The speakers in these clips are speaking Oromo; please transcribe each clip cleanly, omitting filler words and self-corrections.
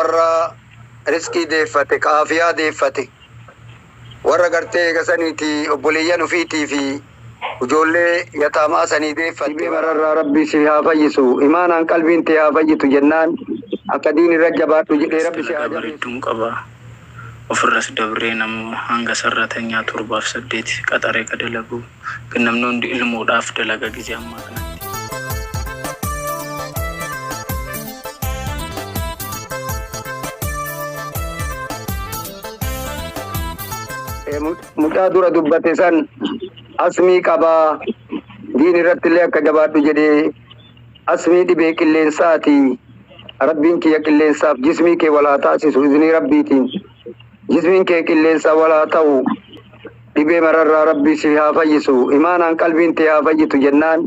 Warra riskii deeffate, ka aafiyaa deeffate, warra gartee eega saniiti obboleeyyan ufiitii fi ujoollee yataamaa sanii deeffatte. Dhibee mararraa Rabbi si haa fayyisu, imaanaan qalbiin tee haa fayyitu jennaan akka diin irra jabaadhu jedhee Rabbi si haa Dalagaa jabeessu. bareedduun qaba. Ofirras dabree nama hanga sarratanyaa 7f 8 qaxaree ka dalagu. Kan namni hundi ilmoodhaaf dalaga gizee ammaa kanatti. Mucaa dura dubbate san asmii qabaa diin irratti illee akka jabaadhu jedhee asmii dhibee qilleensaati rabbiin kiyya qilleensaaf jismii kee wal haa taasisu iznii rabbiitiin jismiin kee qilleensaa wal haa ta'u Dhibee mararraa Rabbi si haa fayyisu imaanaan qalbiin tee haa fayyitu jennaan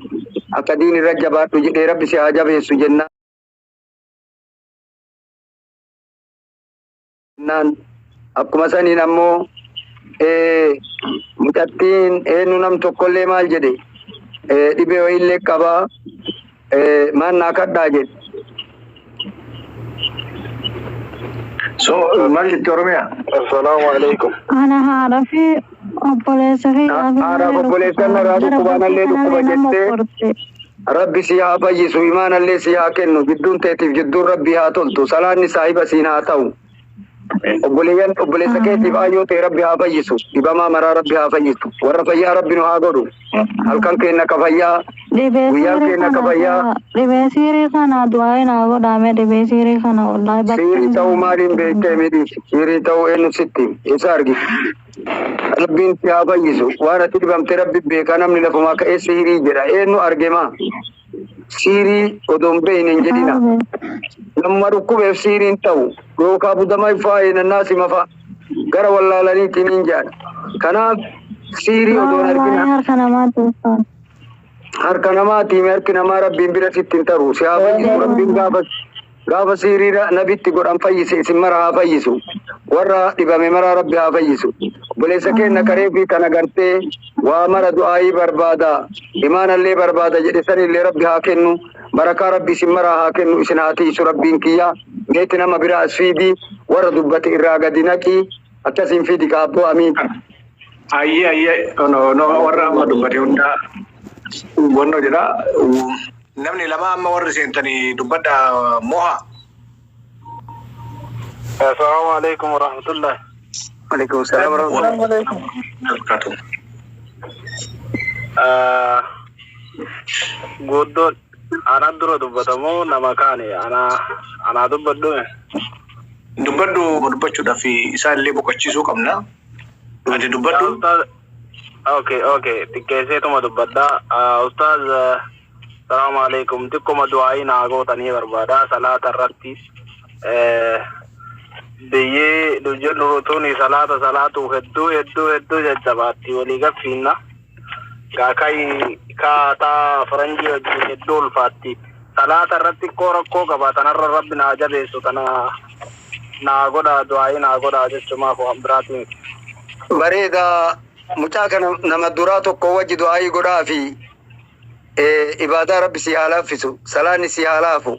akka diin irra jabaadhu jedhee Rabbi si haa jabeessu jennaan akkuma saniin ammoo mucattiin eenyu nam tokkollee maal jedhe dhibee wayiillee qabaa Maan naa kadhaa jedhe. So maal jetti Oromiyaa? Assalaamu alaikum. Ana haadha fi obboleessa kiyyaa fi Haadhaaf nallee obboleessa dhukkuba. narraa Jara dhukkuba bultii anallee dhukkuba kanallee nama jettee okkorte. Rabbi si haa fayyisu imaanallee si haa kennu jidduun teetiif jidduun Rabbi haa toltu salaanni saahiba siin haa ta'u. Obboleeyyan obboleessa keetiif aayyoo ta'e Rabbi haa fayyisu. Dhibamaa maraa Rabbi haa fayyisu. Warra fayyaa Rabbi nu haa godhu. Halkan keenya ka fayyaa, Dhibee guyyaan siirii keenya ka kana fayyaa. dhibee siirii kana du'aa naa godhaame dhibee siirii kana wallaahi bakka Siirii hin ta'uu maaliin beektee miti? Siirii ta'uu eenyu sitti? Isa argite. Rabbiin si haa fayyisu. Waan ati dhibamte Rabbi beekaa namni lafumaa ka'ee siirii jedha. Eenyu arge maa? Siirii odoo hin beekne hin jedhina. Namuma dhukkubeef siiriin ta'u yookaan budama ifaa eenannaa sima fa'a gara wallaalaniitiin hin jedhan. Kanaaf siirii odoo hin Wallaahi argina harka namaatti ulfaata. harka namaatiin harki namaa rabbiin bira sitti hin taru. Si haa fayyisu rabbiin gaafa Gaafa siirii nabitti godhan fayyise isin mara haa fayyisu. Warra dhibame maraa rabbi haa fayyisu. Obboleessa keenna karee fi kana gartee waa mara du'aayii barbaada. Imaanallee barbaada jedhe sanillee rabbi haa kennu. Barakaa rabbi isin maraa haa kennu isin haa tiisu rabbiin kiyya. Meeti nama biraa as fiidi warra dubbate irraa gadi naqi akkasiin fidi kaabboo amiin. Ayyee ayyee no no warra amma dubbate hundaa wannoo jedha. Namni lama amma warri seentanii dubbadha moha. Assalaamu alaikum warahmatullahi. Alaikum salaam warahmatullahi. Barakaatu. Guddoo ana dura dubbatamoo nama kaane ana anaa dubbadhume. Dubbadhu dubbachuudhaaf isaan illee boqochiisuu qabna. Ati Yaa dubbadhu. ustaaz okay okay xiqqeesseetuma dubbadha. Ustaaz salaamu alaikum xiqquma du'aayii naa gootanii barbaada salaata irratti biyyi nu jennu tuni salaata salaatu hedduu hedduu hedduu jajjabaatti walii gaffiinna. Gaakai kaataa faranjii wajjin hedduu ulfaatti. Salaata irratti xiqqoo rakkoo qaba tanarra rabbi naa jabeessu tana naa godhaa du'aayii naa godhaa jechumaaf waan biraatii miti. Bareeda mucaa kana nama duraa tokko wajji du'aayii godhaa fi ibaadaa rabbi sii haa laaffisu salaanni sii haa laafu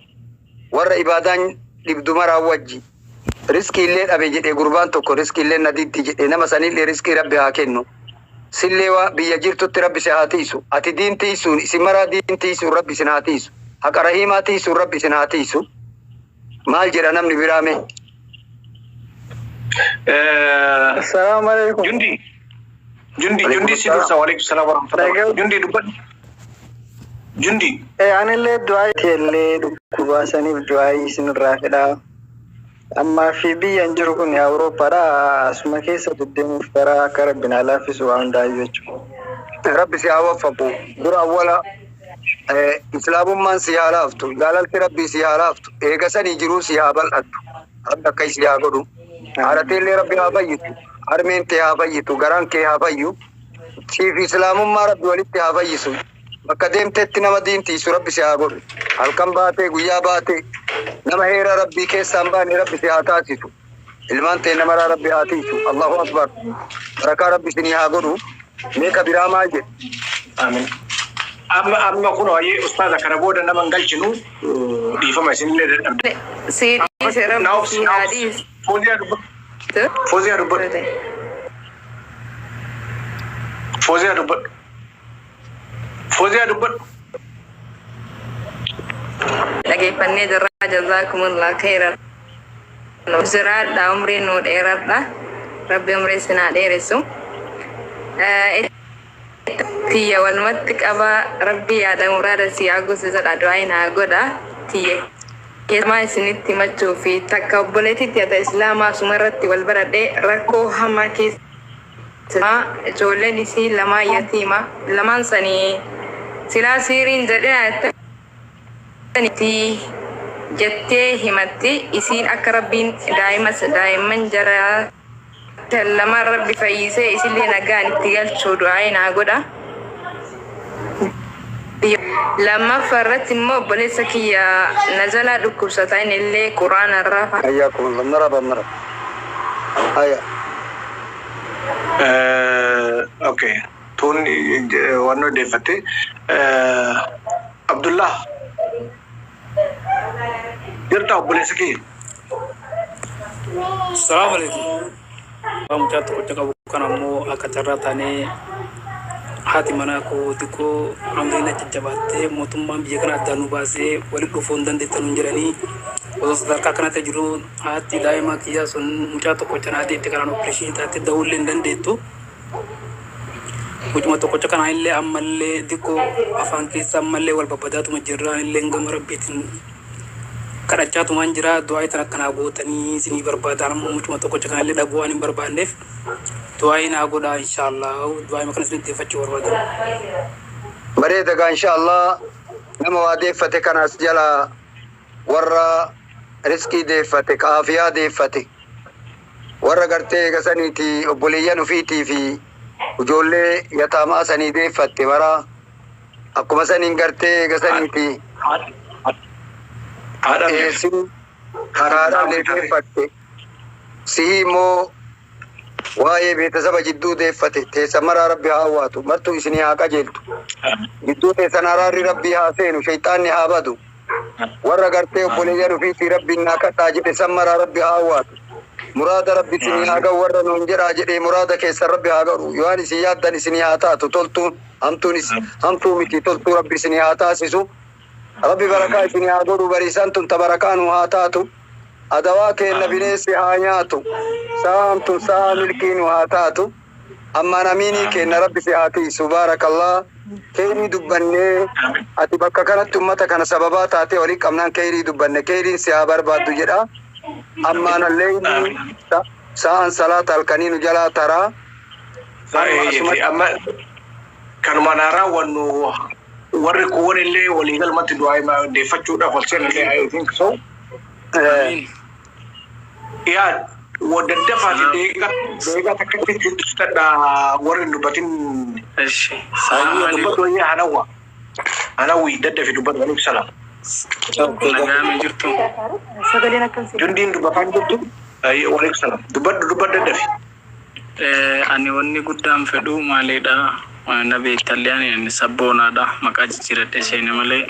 warra ibaadaan dhibdu maraa wajji riskii illee dhabe jedhe gurbaan tokko riskii illee na diddi jedhe nama sanillee riskii rabbi haa kennu sillee waa biyya jirtutti rabbi si haa tiisu ati diin tiisuun isin maraa diin tiisuun rabbi isin haa tiisu haqa rahiimaa tiisuun rabbi isin haa tiisu Maal jedha namni biraa mee? Assalamu alaikum. Jundi. Jundi Jundi si dursa waalaikum salaam warahmatullahi Nagaa. Jundi dubbadhu. Jundi. Anillee du'aa illee dhukkubaa saniif du'aa isinirraa fedha. Ammaa fi biyya hin jiru kun Awurooppaadha. Asuma keessa deddeemuuf karaa akka rabbi naa laaffisu waa hundaayyuu jechuudha. Rabbi si haa waffaqu. Dura awwala Islaamummaan si haa laaftu, jaalalti Rabbii si haa laaftu, eega sanii jiruu si haa bal'attu. Rabbi akka si haa godhu. Haadha teellee Rabbi haa fayyisu, harmeen tee haa fayyitu, garaan kee haa fayyu. Siif Islaamummaa Rabbi walitti haa fayyisu. Bakka deemtetti nama diin tiisu Rabbi si haa godhu. Halkan baatee guyyaa baatee nama heera Rabbii keessaan baane Rabbi si haa taasisu. Ilmaan tee namaraa Rabbi haa tiisu. Allahu Akbar. Barakaa Rabbi isinii haa godhu. Mee ka biraa maal jedhe? Amin. Amma amma kun ayyee ustaaza kana booda nama hin galchinu dhiifama isinillee dadhabde. Sii Dhiise Naa rabbi obsi, si naa haa obsi. dhiisu. Fooziyaa dubbadhu. Fooziyaa dubbadhu. Fooziyaa dubbadhu. Fooziyaa dubbadhu. Dhageeffannee jirra. Jazaakumullah khairan. Jiraadha, umrii nuu dheeradha. Rabbi umrii isin haa dheeressu. Tiyya walumatti qaba, Rabbi yaada muraada si haa guusisadha, du'aa naa godha. Tiyya keessumaa isinitti himachuu fi takka obboleettitti ata islaamaa suma irratti wal baradhe, rakkoo hamaa keessa, ijoolleen isii lamaan yatiima, lamaan sanii silaa siiriin jedhee itti jettee himatti. Isiin akka Rabbiin daa'ima daa'imman jara lamaan Rabbi fayyisee isillee nagaan itti galchuu du'aa naa godha. Lammaffaa irratti immoo obboleessa kiyya na jalaa dhukkubsataa, inni illee quraana irraa حياكم الله، مرحبا مرحبا، هيا. Okay. Tun waan odeeffatte. Abdullah. Jirta obboleessa kiyya? Salaamu alaikum. Mucaa tokkocha qabu kan ammoo akka carraa taanee haati manaa koo xiqqoo amriin jajjabaattee, mootummaan biyya kana addaan nu baasee walitti dhufuu hin dandeettan hin jedhanii, osoo sadarkaa kanatti jiru haati daa'ima kiyyaa sun mucaa tokkocha naa deette kanaan opereeshinii taatee da'uullee hin dandeettu. Mucuma tokkocha kanaan illee ammallee xiqqoo afaan keessa ammallee wal babbadaatuma jirra, illee gama rabbiitiin kadhachaatumaan jira. Du'aa itan akkanaa gootanii isinii barbaadan, ammoo mucuma tokkocha kanallee dhabuu waan hin barbaanneef du'aa naa godhaa, inshaallah du'aa kana isin deeffachuu barbaadan. Bareeda gaa, inshallah nama waa deeffate kanas jala warra riskii deeffate, kaafiyaa deeffate, warra gartee eegasaniiti obboleeyyan ufiitii fi ijoollee yataamaa sanii deeffatte mara akkuma saniin gartee eegasaniiti Haadha sin karaadhaan deeffatte, sihii immoo waa'ee beetasaba jidduu deeffate, teessan maraa Rabbi haa hawwaatu, martuu isinii haa qajeeltu, jidduu teessan araarri Rabbii haa seenu, shayxaanni haa badu. Warra gartee obboleeyyan ufiitii Rabbiin naa kadhaa jedhe san maraa Rabbi haa hawwaatu, muraada Rabbi isinii haa ga'u. Warra nuun jedhaa jedhee muraada keessan Rabbi haa ga'u. Yohaan isin yaaddan isinii haa taatu toltuun, hamtuun hamtuu miti, toltuu Rabbi isinii haa taasisu. Rabbi barakaa isinii haa godhu. Bariisaan tun ta barakaa nu haa taatu. Adawaa keenna bineensi haa nyaatu. Sa'aan tun sa'a milkii nu haa taatu. Ammaan amiinii keenna Rabbi si haa tiisu. Baarakallah, keeyrii dubbannee, ati bakka kanatti ummata kana sababaa taatee walii qabnaan keeyrii dubbanne, keeyriin si haa barbaaddu jedha. Ammaan allee sa'aan salaata halkanii nu jalaa taraa. Amma kanuma naa raawwannu, warri kuuwwan illee waliigalmatti du'aa deeffachuudhaaf wal seenallee, I think so. Yaa daddafaati, deegaa takkatti fixadha, warri hin dubbatin. Eshi. Salaamu alaikum. Dubbatu wayyaa, hanawwa. Hanawwi, daddafi dubbatu. Alaikum salaam. Nagaame jirtu. Sagaleen akkam si? Jundiin dubbataan jirtu. Waalaikum salaam. Dubbadhu, dubbadhu, daddafi. Ani wanni guddaan fedhu maalidha? Na beektallee, ani sabboonaadha. Maqaa jijjiiradhe seene malee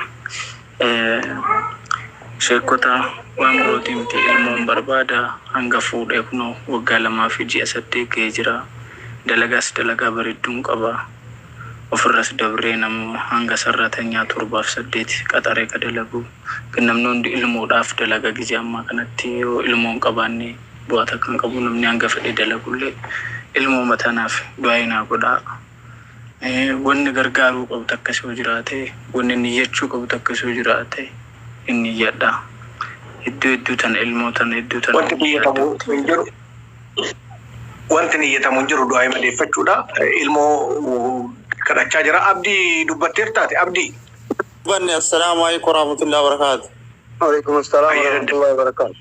sheekota waan birootii miti, ilmoon barbaada. Hanga fuudhee kunoo waggaa 2 fi ji'a 8 ga'ee jira. Dalagaas dalagaa bareedduun qaba. Ofirras dabree nama hanga sarratanyaa torbaaf saddeet qaxaree ka dalagu. Namni hundi ilmoodhaaf dalaga. Gizee ammaa kanatti yoo ilmoo hin qabaanne bu'aa takka hin qabu, namni hanga fedhe dalagullee. Ilmoo matanaaf du'aa naa godhaa. Wanni gargaaruu qabu takkas yoo jiraate, wanni niyyachuu qabu takkas yoo jiraate, inni niyyadha. Hedduu hedduu tana, ilmoo tana hedduu tana. Wanti niyyatamu hin jiru. Wanti niyyatamu hin jiru, du'aa madeeffachuudha. Ilmoo kadhachaa jira. Abdii, dubbatteertaate Abdii. Banne, assalaamu alaikum warahmatullahi wabarakatuh. Alaikum assalaam warahmatullahi wabarakatuh.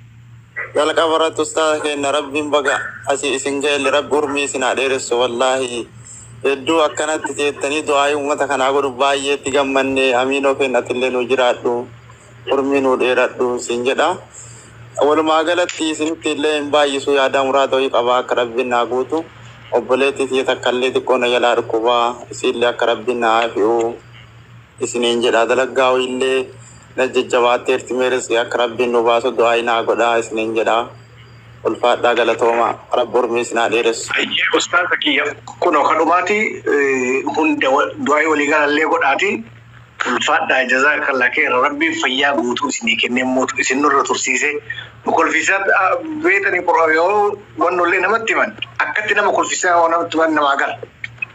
Jalqaba irratti ustaaza keenya, Rabbiin baga asii isin ga'elle, Rabbi urmii isin haa dheeressu. Wallaahi hedduu akkanatti teettanii du'aayii uummata kanaa godhu baay'ee itti gammanne. Amiinoo keenya, atillee nu jiraadhu, urmii nu dheeradhu isin jedha. Walumaa galatti isinitti illee hin baay'isu, yaada muraasa wayii qabaa akka Rabbiin naa guutu. Obboleettii tiyya takka illee xiqqoo na jalaa dhukkubaa, isiillee akka Rabbiin naa hafi'u isiniin jedha. Dalaggaa wayiillee Na jajjabaatteerti meeris akka rabbiin nu baasu du'aa naa godhaa isiniin jedhaa. Ulfaadhaa galatoomaa rabbi urmii isin haa dheeressu. Ayyee ustaaza kiyya kunoo kadhumaati hunda du'aa walii galallee godhaati. Ulfaadhaa jazaakallaa keera rabbiin fayyaa guutuu isinii kennee mootu isin nurra tursiise. Nu kolfiisaa beetanii yoo wannollee namatti himan akkatti nama kolfiisaa yoo namatti himan namaa gala.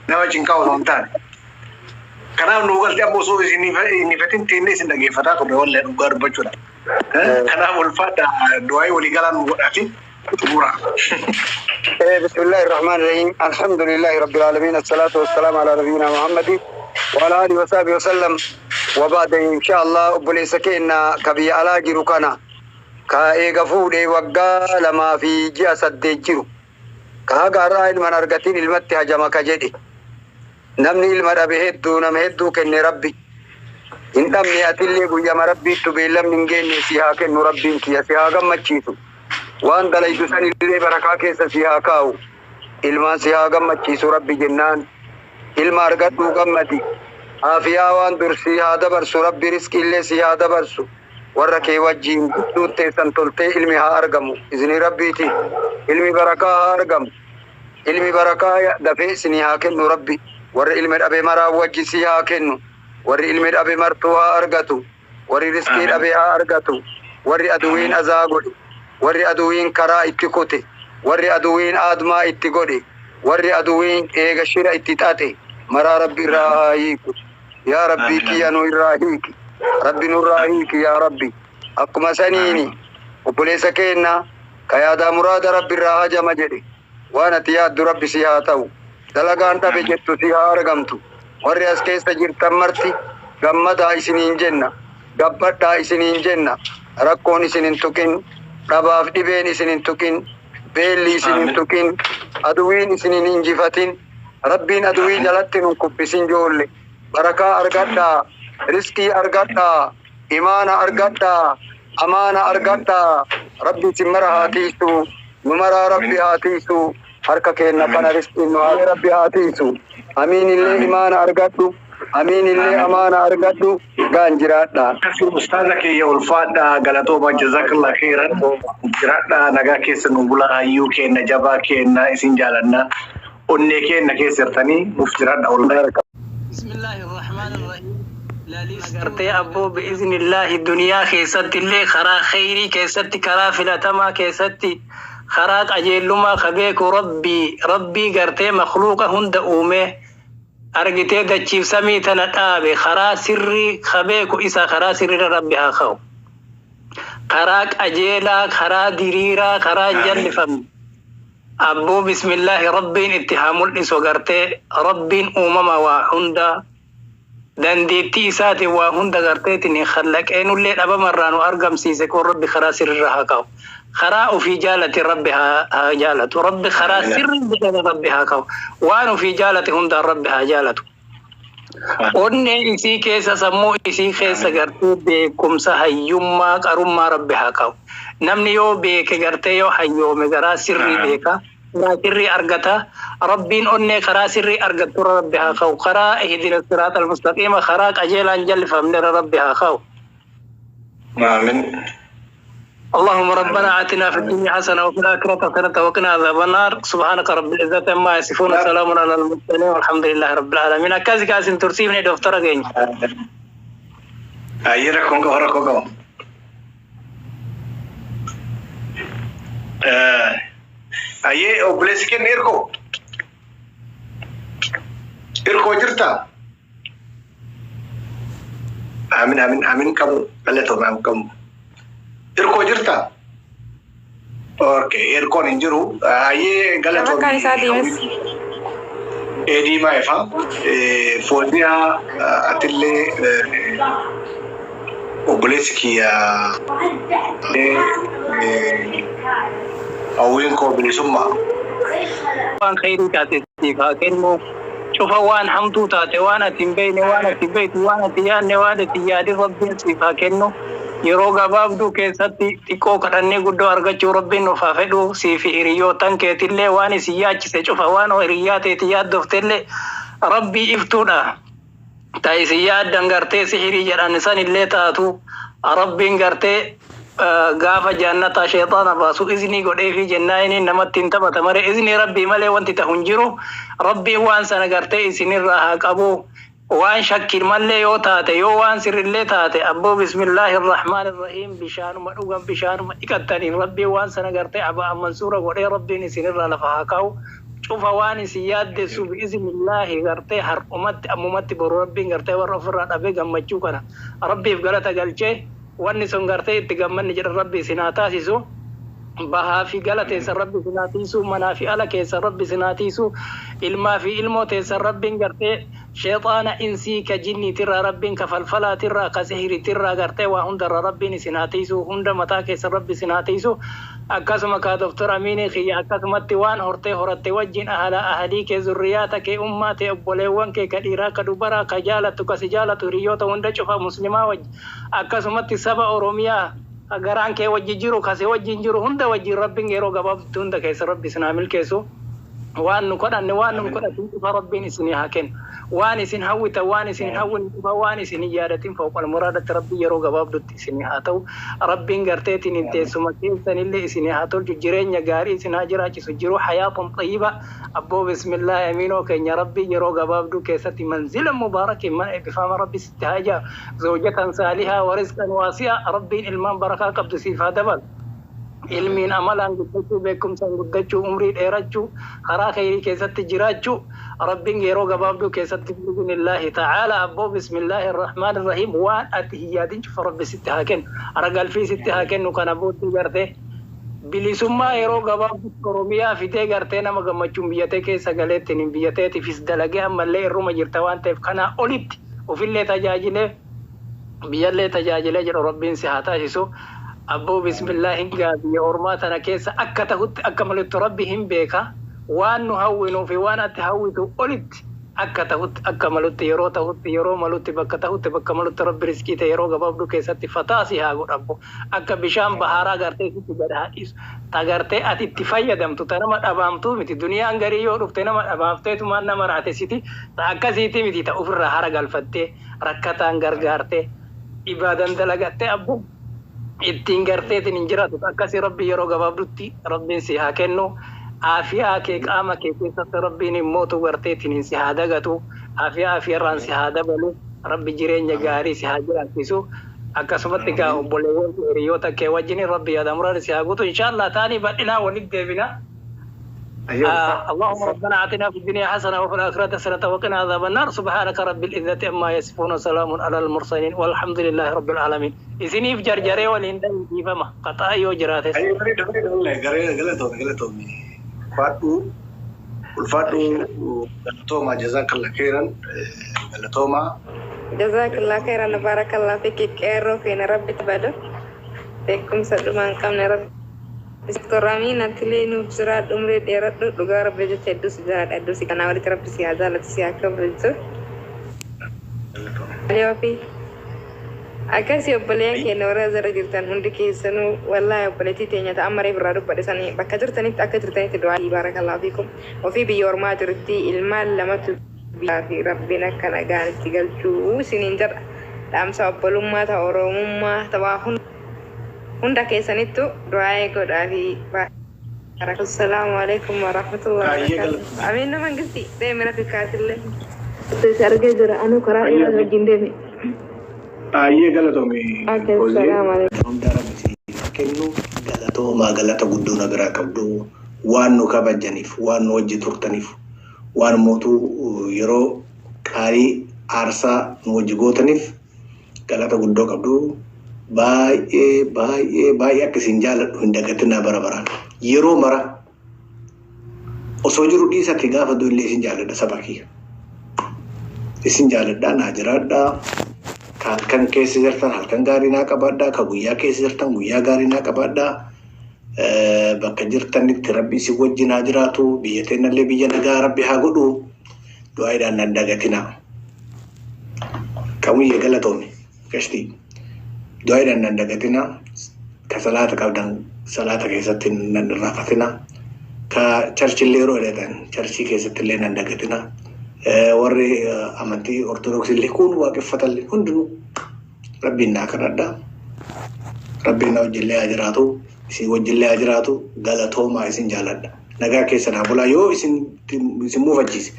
Nama cinqaa osoo hin taane. Kanaaf nu galtee amma osoo isin hin ifatin teennee isin dhaggeeffataa turre wallee dhugaa dubbachuudha. Kanaaf ulfaadhaa du'aa walii galaa nu godhaati xumura. بسم الله الرحمن الرحيم، الحمد لله رب العالمين، الصلاة والسلام على نبينا محمد وعلى آله وصحبه وسلم، وبعد، إن شاء الله obboleessa keenya ka biyya alaa jiru kana ka eega fuudhee waggaa 2 fi ji'a 8 jiru ka haga har'aa ilman argatiin ilmatti hajama ka jedhe, namni ilma dhabe hedduu, nama hedduu kenne rabbi hin dhabne. Atillee guyyama rabbiittu beellamni hin geenne si haa kennu. Rabbiin kiyya si haa gammachiisu, waan dalaydu san illee barakaa keessa si haa kaa'u, ilmaan si haa gammachiisu. Rabbi jennaan ilma argadhuu gammadi. Aafiyaa waan dur si haa dabarsu rabbi, riskii illee si haa dabarsu. Warra kee wajjiin gudduun teessan toltee ilmi haa argamu. Izni rabbiiti ilmi barakaa haa argamu. Ilmi barakaa dafee isinii haa kennu rabbi. Warra ilmi dhabe maraa wajji si haa kennu. Warri ilmi dhabe martuu haa argatu. Warri riskii dhabe haa argatu. Warri aduwiin azaa godhe, warri aduwiin karaa itti kute, warri aduwiin aadmaa itti godhe, warri aduwiin eega shira itti xaxe maraa rabbi irraa haa hiiku. Yaa rabbii kiyya, nu irraa hiiki. Rabbi nurraa hiiki yaa rabbi. Akkuma saniini obboleessa keenna ka yaadaa muraada rabbi irraa hajama jedhe, waan ati yaaddu rabbi si haa ta'u, dalagaan dhabe jettu si haa argamtu. Warri as keessa jirtan marti gammadaa isiniin jenna, gabbadhaa isiniin jenna. Rakkoon isin hin tuqin, dhabaaf dhibeen isin hin tuqin, beelli isin hin tuqin, aduwiin isin hin injifatin, rabbiin aduwii jalatti nun kuffisin. Joolle barakaa argadhaa, riskii argadhaa, imaana argadhaa, amaana argadhaa. Rabbi isin mara haa tiisu, nu maraa rabbi haa tiisu. Harka keenna kana riskiin nu haa rabbi haa tiisu. Amiin illee imaana argadhu, amiin illee amaana argadhu, gaan jiraadha. Ustaaza kiyya ulfaadhaa galatooma, jazakallah khairan, jiraadhaa, nagaa keessa nu bulaa. Hayyuu keenna, jabaa keenna, isin jaalanna, onnee keenna keessa jirtanii, nuuf jiraadha wallahi. بسم الله الرحمن الرحيم. Agartee abboo, bi'iznillaahi duniyaa keessatti illee karaa kheyrii keessatti, karaa filatamaa keessatti, karaa qajeellumaa ka beeku rabbii, rabbii gartee makluuqa hunda uume argitee dachiif samii tana dhaabe, karaa sirrii ka beeku isa karaa sirriirra rabbi haa ka'u, karaa qajeelaa, karaa diriiraa, karaa hin jallifamne abboo bismillaahi rabbiin itti haa mul'isu. Gartee rabbiin uumama waa hunda dandeettii isaatiin waa hunda garteetiin khallaqee nullee dhabamarraa nu argamsiise kun rabbi karaa sirriirra haa kaa'u. Karaa ofii jaalate rabbi haa jaalatu. Rabbi karaa sirrii jedhame rabbi haa kaa'u. Waan ofii jaalate hundaan rabbi haa jaalatu. Onnee isii keessa, sammuu isii keessa gartee beekumsa, hayyummaa, qarummaa rabbi haa kaa'u. Namni yoo beeke, gartee yoo hayyoome, garaa sirrii beeka. Karaa sirrii argata. Rabbiin onnee karaa sirrii argatturra rabbi haa kaa'u. Karaa اهدنا الصراط المستقيم, karaa qajeelaan jallifamnerra rabbi haa kaa'u. Amiin. اللهم ربنا آتنا في الدنيا حسنة وفي الآخرة حسنة وقنا عذاب النار. سبحانك رب العزة عما يصفون، سلام على المرسلين والحمد لله رب العالمين. Akkasi kaasin tursiifne doktara keenya. Ayyee, rakkoon qabu, rakkoo qabu. Ayyee, obboleessi kenna hirkoo. Hirkoo jirtaa? Amin amin amin, qabu galatoome, amin qabu. Hirkoo jirtaa? Okay, hirkoon hin jiru. Ayyee, galatoome. Bakkaan isaa deemes. Diimaa ifa. Fooziyaa, atillee obboleessi kiyya hawwiin koo bilisummaa. Waan khayrii taate siif haa kennu. Cufa waan hamtuu taate, waan ati hin beekne, waan ati beektu, waan ati yaadne, waan ati yaadin rabbiin siif haa kennu. Yeroo gabaabduu keessatti xiqqoo kadhannee guddoo argachuu rabbiin nuuf haa fedhu. Siif hiriyootan keetillee waan isin yaachise cufa, waan hiriyyaa teeti yaaddoftellee rabbii iftuudha. Ta isin yaaddan gartee sihirii jedhan san illee taatu Rabbiin gartee gaafa jaannataa sheexaana baasu iznii godheefi jennaa inni namatti hin taphata malee iznii Rabbii malee wanti ta'u hin jiru. Rabbiin waan sana gartee isinirraa haa qabu. Waan shakkiin mallee yoo taate, yoo waan sirrillee taate, abboo bismillaahi irrahmaan irrahiim, bishaanuma dhugan, bishaanuma dhiqattaniin Rabbiin waan sana gartee abaa mansuura godhee Rabbiin isinirraa lafa haa kaa'u. Cufa waan isin yaaddessu bi'iznillaahi gartee har'umatti, ammumatti, boru Rabbiin gartee warra ofirraa dhabee gammachuu kana Rabbiif galata galchee wanni sun gartee itti gammanni jedhan Rabbi isin haa taasisu. Bahaa fi gala teessan Rabbi isin haa tiisu, manaa fi ala keessan Rabbi isin haa tiisu, ilmaa fi ilmoo teessan Rabbiin gartee sheexaana insii ka jinniitirraa, Rabbiin ka falfalaatirraa, ka sihiritirraa, gartee waa hundarraa Rabbiin isin haa tiisu. Hunda mataa keessan Rabbi isin haa tiisu. Akkasuma kaa Doktor Amiinii kiyya, akkasumatti waan hortee horatte wajjin ahala ahalii kee, zurriyaata kee, ummaa tee, obboleewwan kee ka dhiiraa, ka dubaraa, ka jaalattu, ka si jaalatu, hiriyoota hunda cufa muslimaa wajji, akkasumatti saba Oromiyaa ka garaan kee wajji jiru, ka si wajjin jiru hunda wajjin Rabbiin yeroo gabaabdutti hunda keessa Rabbi isin haa milkeessu. Waan nu kadhanne, waan nu kadhatin cufa Rabbiin isinii haa kennu. Waan isin hawwitan, waan isin hin hawwine cufa, waan isin hin yaadatin fawqal muraadatti Rabbiin yeroo gabaabdutti isinii haa ta'u. Rabbiin garteetiin hin teessuma keessanillee isinii haa tolchu, jireenya gaarii isin haa jiraachisu, jiruu hayaatan xayyiba. Abboo bismillaahi, Amiinoo keenya, Rabbiin yeroo gabaabduu keessatti manzila mubaarakiin mana eebbifama Rabbi sitti haa ijaaru. Zawjatan saalihaa wa rizqan waasi'a, Rabbiin ilmaan barakaa qabdu siif haa dabalu. Ilmiin amalaan guddachuu, beekumsaan guddachuu, umrii dheerachuu, karaa kheyrii keessatti jiraachuu Rabbiin yeroo gabaabduu keessatti bi'iznillaahi ta'aala. Abboo bismillaahi irrahmaan irrahiim, waan ati hin yaadin cufa Rabbi sitti haa kennu, aragalfii sitti haa kennu. Kana booddee gartee bilisummaa yeroo gabaabduutti Oromiyaa fidee gartee nama gammachuun biyyatee keessa galeettiin hin biyyateetiifis dalagee ammallee irruma jirta waan ta'eef, kanaa olitti ofillee tajaajilee biyyallee tajaajilee jedhu Rabbiin si haa taasisu. Abboo bismillah, hin gaa biyya ormaa tana keessa akka tahutti akka malittu Rabbi hin beeka. Waan nu hawwinuu fi waan ati hawwitu olitti akka tahutti akka malutti, yeroo tahutti, yeroo malutti, bakka tahutti, bakka malutti Rabbi riskii ta'e yeroo gabaabduu keessatti fataa si haa godhu. Abbo akka bishaan bahaaraa gartee sitti gad haa dhiisu. Ta gartee ati itti fayyadamtu, ta nama dhabaamtuu miti. Duniyaan garii yoo dhufte nama dhabaamteetumaan nama raatessiti, ta akkasiiti miti. Ta ofirraa hara galfattee rakkataan gargaarte, ibaadan dalagatte, abbo ittiin garteetiin hin jiraatu, akkasii Rabbi yeroo gabaabdutti Rabbiin si haa kennu. Aafiyaa kee qaama kee keessatti Rabbiin immootu garteetiin hin si haa dagatu, aafiyaa aafiyarraan si haa dabalu, Rabbi jireenya gaarii si haa jiraachisu. Akkasumatti gaa obboleewwan kee, hiriyoota kee wajjin Rabbi yaada muraada si haa guutu. Inshaallah taanii bal'inaa walitti deebina. اللهم ربنا اعطنا في الدنيا حسنه وفي الاخره حسنه وقنا عذاب النار. سبحانك رب العزه عما يصفون وسلام على المرسلين والحمد لله رب العالمين. Isiniif jarjaree waliin dhiifama qaxaa yoo jiraates. Ayyee, bareeda, bareeda, wallahi garee galatoome, galatoome. Ulfaadhu, ulfaadhu, galatooma, jazakallah khairan, galatooma. Jazakallah khairan, barakallah fiki. Qeerroo keenya Rabbi badu beekumsa dhumaa hin qabne Rabbi. Doktor Amiin, atilee nuuf jiraadhu, umrii dheeradhu. Dhugaa Rabbi jecha hedduu si jaaladha, hedduu si kanaa walitti Rabbi si haa jaalatu, si haa kabaju. Ofii akkasii obboleeyyan keenya warra jara jirtan hundi keessanuu, wallaahi obboleettii teenya ta'a amma reef irraa dubbadhe sanii bakka jirtanitti akka jirtanitti du'aa. Barakallahu fiikum. Ofii biyya ormaa jirti, ilmaan lamatu biyyaa fi Rabbiin akka nagaan itti galchuu isiniin jedha. Dhaamsa obbolummaa, ta'a oromummaa, ta'aa hunda keessanittu du'aa godhaa fi. Assalaamu alaikum warahmatullahi wabarakatuh. Amiin nu mangisti deemira fikkaatillee. Si argee jira, anu karaa dheeraa wajjin deeme. Ayyee, galatoomi. Okay, salaamu alaikum. Hunda Rabbi siif kennu. Galatoomaa, galata guddoo na biraa qabdu, waan nu kabajaniif, waan nu wajji turtaniif, waan mootuu yeroo qaalii aarsaa nu wajji gootaniif galata guddoo qabdu. Baay'ee baay'ee baay'ee akka isin jaaladhu hin dagatinaa. Bara baraan yeroo mara osoo jiru dhiisatti gaafa du'ellee isin jaaladha. Saba kiyya isin jaaladhaa, naa jiraadhaa. Ka halkan keessa jirtan halkan gaarii naa qabaadhaa, ka guyyaa keessa jirtan guyyaa gaarii naa qabaadhaa. Bakka jirtanitti Rabbi isin wajjin haa jiraatu. Biyya teennallee biyya nagaa Rabbi haa godhu. Du'aadhaan nan dagatinaa. Qamuyyee, galatoomi gashtii. Du'aadhaan nan dagatinaa. Ka salaata qabdan salaata keessatti nan irraanfatinaa. Ka churchillee yeroo hidhatan churchii keessatti illee nan dagatinaa. Warri amantii Ortodoksii illee kun waaqeffatallee hundinuu Rabbiin naa kadhadhaa. Rabbiin na wajjillee haa jiraatu. Isin wajjillee haa jiraatu. Galatoomaa, isin jaaladha. Nagaa keessa naa bulaa. Yoo isin isin muufachiise,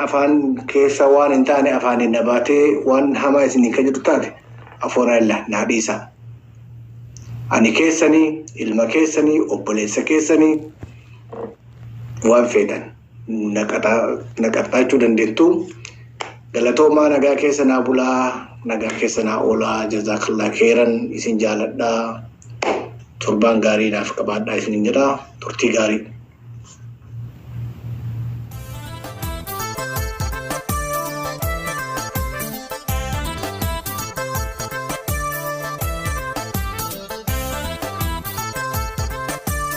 afaan keessa waan hin taane afaan hin nabaatee waan hamaa isin kan jedhu taate, afoona illa naa dhiisa. Ani keessanii, ilma keessanii, obboleessa keessanii, waan feetan naqaxaachuu dandeettu. Galatoomaa, nagaa keessa naa bulaa, nagaa keessa naa oolaa, jazaakallaa keeran, isin jaaladhaa. Torbaan gaarii naaf qabaadhaa isinin jedhaa, turtii gaarii.